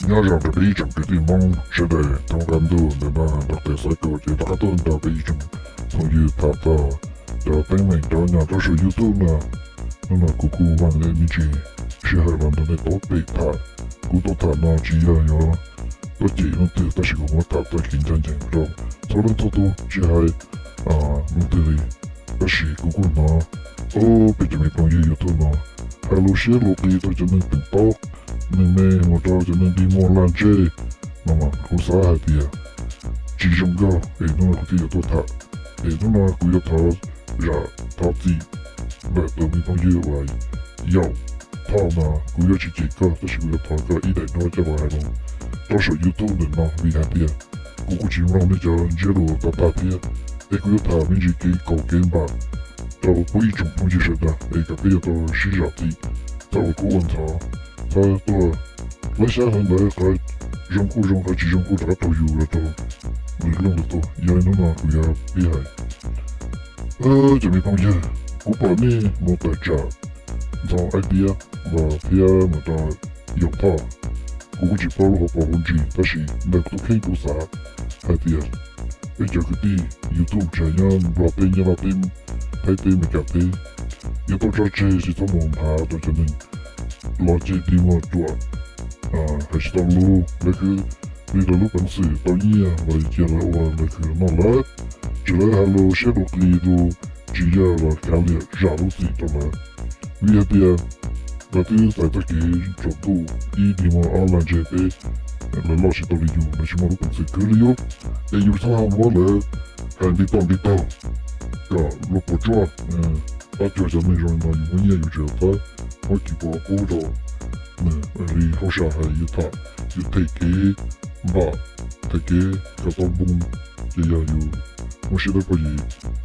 Nyob zoo rau peb ib tsoom kwv tij Hmoob sawv daws thoob qab ntuj ntawm no rau qhov xav kom ces rov qab tuaj nrog peb ib tsoom phooj ywg tham txog cov teeb meem rau nyob rau saum YouTube no. Hnub no kuv kuj muaj me ntsis sij hawm los nrog nej tau pem tham. Kuv tuaj tham no tsis yog yuav tuaj cem leej twg tab sis kuv muab tham txoj kev ncaj ncees rau txhua leej txhua tus tsis hais leej twg li. Tab sis kuv kuj hnov peb cov me phooj ywg YouTube no hais lus siab lus qis rau cov neeg teem tau, neeg me mus rau cov neeg dig muag lag ntseg no mas kuv xav hais tias tsis zoo nkauj es hnub no kuv thiaj yuav tuaj tham. Es hnub no kuv yuav thov zam thov txim ntawm tus me phooj ywg uas Yaum Thoj no, kuv yuav tsis cem koj tab sis kuv yuav thov koj ib daim duab coj los hais lus rau saum YouTube ntawm no vim hais tias kuv kuj tsis mloog nej cov ntsiab lus tag tag thiab. Es kuv yuav tham me ntsis kev kaum kev npam rau peb ib tsoom phooj ywg sawv daws es kom peb yuav tau sib zam txim txhob ua kub ua ntxhov, txhob tuaj hlawv xyab hlawv ntawv, qhov zoo kuj zoo, qhov tsis zoo kuj rov qab raug yus los rau lwm leej lwm tus. Yog li hnub no kuv yuav pib hais. Cov me phooj ywg, kuv pom nej mus tawm tsam Ntxhoo Aib Tiab los thiab mus rau Yaum Thoj, kuv kuj tsis paub lub hauv paus hauv ntsis tab sis ntawm kuv tus kheej kuv xav hais tias peb cov kwv tij YouTube tsis hais nyob Nplog teb, nyob Lauj teb, Thaib teb, Meskas teb, yuav tau tso tseg tsis txhob mus nphav rau cov neeg los cem dig muag ruam, hais tsis tau lus, lawv khwv li lawv lub peev xwm tau nyiaj los cia lawv ua lawv khwv noj lawm, tsis lawv hais lus siab lus qis lus tsis yog los kav liam zam lub txim rau lawv. Vim hais tias lawv twb txais txoj kev tsaus ntuj ib dig muag ob lag ntseg peb, lawv loj tsis tau li yus, lawv tsis muaj lub peev xwm khwv li yus, es yus txhob ho muab lawv hais ntiv toj ntiv taug kom luag puas tsuaj. Pab cuag cov neeg zoo li no yus muaj nyiaj yus tseem txhob muab kis puas qub rau nws li hauj sam hais yus tham yus them kev npam them kev kom tau npoo, ces yog yus muaj siab dawb paug yim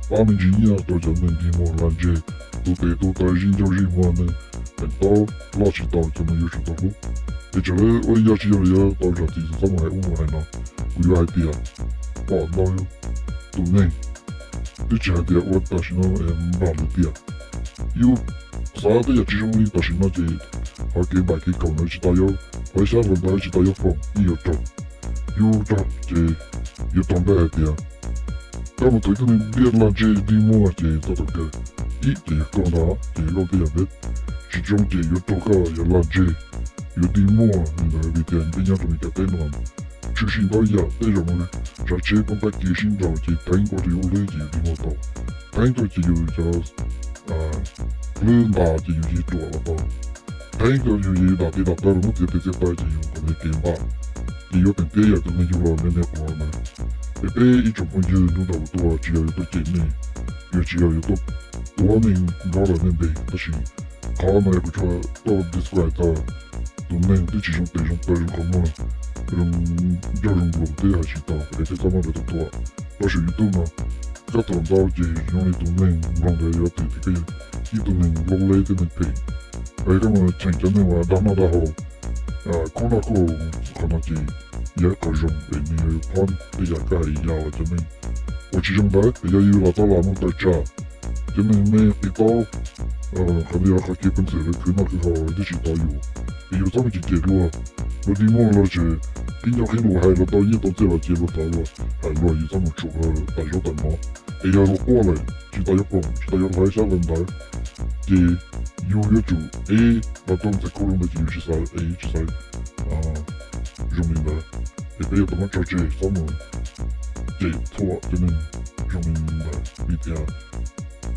pab me ntsis nyiaj rau cov neeg dig muag lag ntseg, tu tes tu taw zij ncauj zij muag, neeg teem tau loj tsis tau cov neeg yuav tsum tau hlub. Es tseem lawv ua li yog tsis yog li yuav tau zam txim txhob mus hais ub mus hais no. Kuv yuav hais tias pom ntau tus neeg twb tsis hais tias ua tam sim no npam lawm tiam, yus xav tej yam tsis zoo li tam sim no ces qhov kev npam kev kaum ntawd tsis tau yuav hlawv xyab hlawv ntawv, tsis tau yuav foom ib yuav raug, yus raug ces yus raug ntawd hais tias koj mus tau ib tug neeg ntiaj lag ntseg dig muag ces txog thaum kawg ib ces yog koj ntag ces koj tej yam peb tsis zoo ces yuav raug koj yuav lag ntseg, yuav dig muag li ntawd vim tias peb nyob rau Meskas teb no tshwm sim ntau yam tej zaum tsav tsheb poob qab kev sib nraus ces theeb ua rau yus hlwb ces yus dig muag tau, theeb rau ces yus cov hlwb ntas ces yus yeej ruam los tau, theeb rau yus yeej dam tes dam taw los muab txiav tes txiav taw ces yus qhov ntawd kev npam ces yuav teem tiab yam tus neeg yug los me me quav ntawd. Es peb ib tsoom phooj ywg hnub no kuv tuaj tsis yog yuav tuaj cem nej, yog tsis yog yuav tuaj tuav nej nkaub los nej npe, tab sis qhov no yog kuv tsuas tuaj describe txog tus neeg twb tsis zoo tes zoo taw zoo qhov muag, zoo ncauj zoo nplua twb hais tsis tau es peb txhob muab lawv tua tuaj rau saum YouTube no. Koj thaum ntau ces zoo li tus neeg mloog ntawd yuav tias koj yog ib tug neeg loj leb thiab neeg phem, es koj mus cheem cov neeg uas dag noj dag haus, khub noj khub haus, qhov no ces yog ib qho zoo es nws yuav phob tej yam koj hais ya los cov neeg uas tsis zoo ntawd es yog yus los tau los mus tawm tsam cov neeg me qis taub, qhov li qhov kev peev xwm lawv khwv noj khwv haus lawv twb tsis tau yus, es yus txhob mus cem cem luag, luag dig muag los tseem qhib ncauj qhib lus hais los tau nyiaj tau txiaj los cia luag tau luag hais luag, yus txhob mus tsum luag tais zaub tais mov. Es yog luag quaj lawm tsis tau yuav foom tsis tau yuav hlawv xyab hlawv ntawv ces yus yuav tsum ev los rau ntxhais khub zoo ntawd ces yus tsis xav ev tsis xav zoo li ntawd. Es peb yuav tau muab tso tseg txhob mus cem txhua cov neeg zoo li ntawd vim tias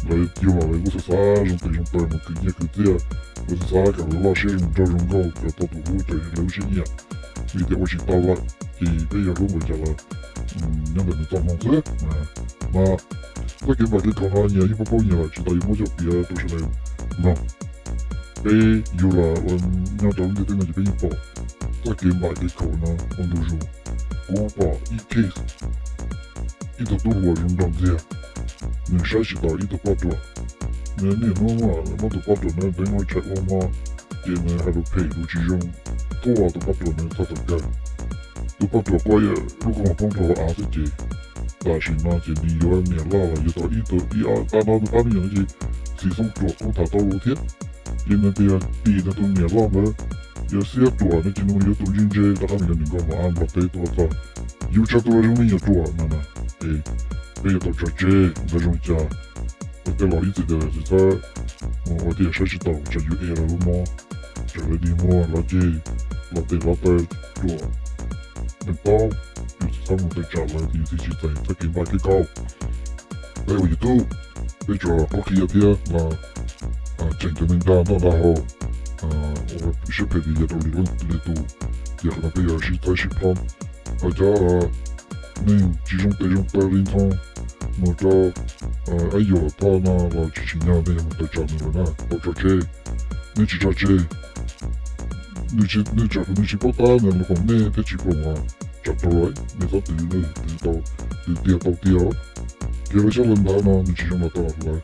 lawv yug los lawv kuj xav xav zoo tes zoo taw mus khwv nyiaj khwv txiaj, lawv xav xav kom lawv loj siab zoo nraug zoo nkauj kom tau tus hlub raws lawv lub siab nyiam, vim tias ua tsis tau lawm ces peb yog hlub npaum cas los nyob ntawm nws txoj hmoo xwb. Mas txoj kev npam kev khaum no nyias yeej paub paub nyias lawm tsis tas yuav muab coj piav rau sawv daws mloog. Peb yug los ua nyob rau lub ntiaj teb no ces peb yeej pom txoj kev npam kev khaum no ua ntu zus. Kuv pom ib case, ib tug tub hluas zoo nraug ntxiag, nws saib tsis taus ib tug poj ruam. Nws niaj hnub muab tus poj ruam ntawd deev ua tshais ua hmo, ces nws hais lus phem lus tsis zoo, thuam tus poj ruam ntawd txog thaum kawg. Tus poj ruam quaj lub koob hmoov poob rau hauv av xwb ces tam sim no ces nws yuav niam loj los yuav tau ib tug ib ob pab no tus pab me nyuam no ces txiv xoob ruam kuj tham tau lus thiab. Ces nws tias tim nws tus niam loj ntawd yog xiab ruam no ces nws yuav tus ntse ntse rov qab mus yog nws nkaus mas nplog peb tuaj txog yus tsog tus zoo li yog ruam no na. Es peb yuav tau tso tseg ntxhais zoo li cas, ua tej los ib txwm tias tsis txhob mus ua tej yam saib tsis taus, tsam yus es los lub mob, tsam lawv dig muag los ceg, los tes los taw ruam, neeg paub, yus tsis txhob mus tawm tsam lawv, yus thiaj tsis txais txoj kev npaj kev kau. Peb ua YouTube, peb tsuas qhuab qhia thiab los tseem cov neeg dag noj dag haus, ua siab phem li yam rau lwm leej lwm tus, ces qhov no peb yuav sib txhawb sib phob. Hos cov neeg tsis zoo tes zoo taw li Nthoo, mus rau Ab Yuam Thoj no los tsis tsim nyog nej yuav mus tawm tsam nws lawm na, tau tso tseg. Nej tsis tso tseg, nws tsis, nws tsam nws tsis paub tab nws los koom nej thiab tsis koom, tsam raug nej txhob twv, twv tiag tau tiag. Kev hlawv xyab hlawv ntawv no nws tsis zoo los tau lawv.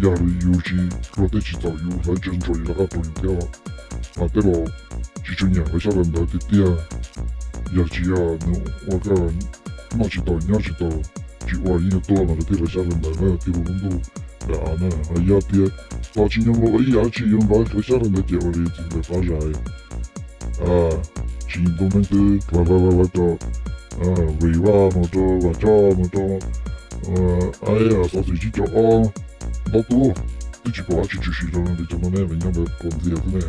Yog yus tsis ua tej tsis txaus yus hlawv ntsuag ntsuag yus rov qab raug yus thiab. Mas tej laus tsis tshua nyiam hlawv xyab hlawv ntawv tiag tiag. Yog tsis yog nws ua koj noj tsis tau nyob tsis tau, tsis ua yeej yuav tuag mas lawv thiaj hlawv xyab hlawv ntawv na, thiaj hu lub ntuj daim av na. Hos yog tias tos tsis nyoog los ua ib yam dab tsi yuav hlawv xyab hlawv ntawv ces ua li txiv ntxawm Pab Zais, tsis ntuj neeb twb hlawv hlawv hlawv rau Ri Vaj mus rau Vam Coj mus rau xov xwm tsib caug ob ntaub tub, twb tsis pom dab tsi tshwm sim rau li cov no ne, lawv nyob lawv quas ntxias xwb ne.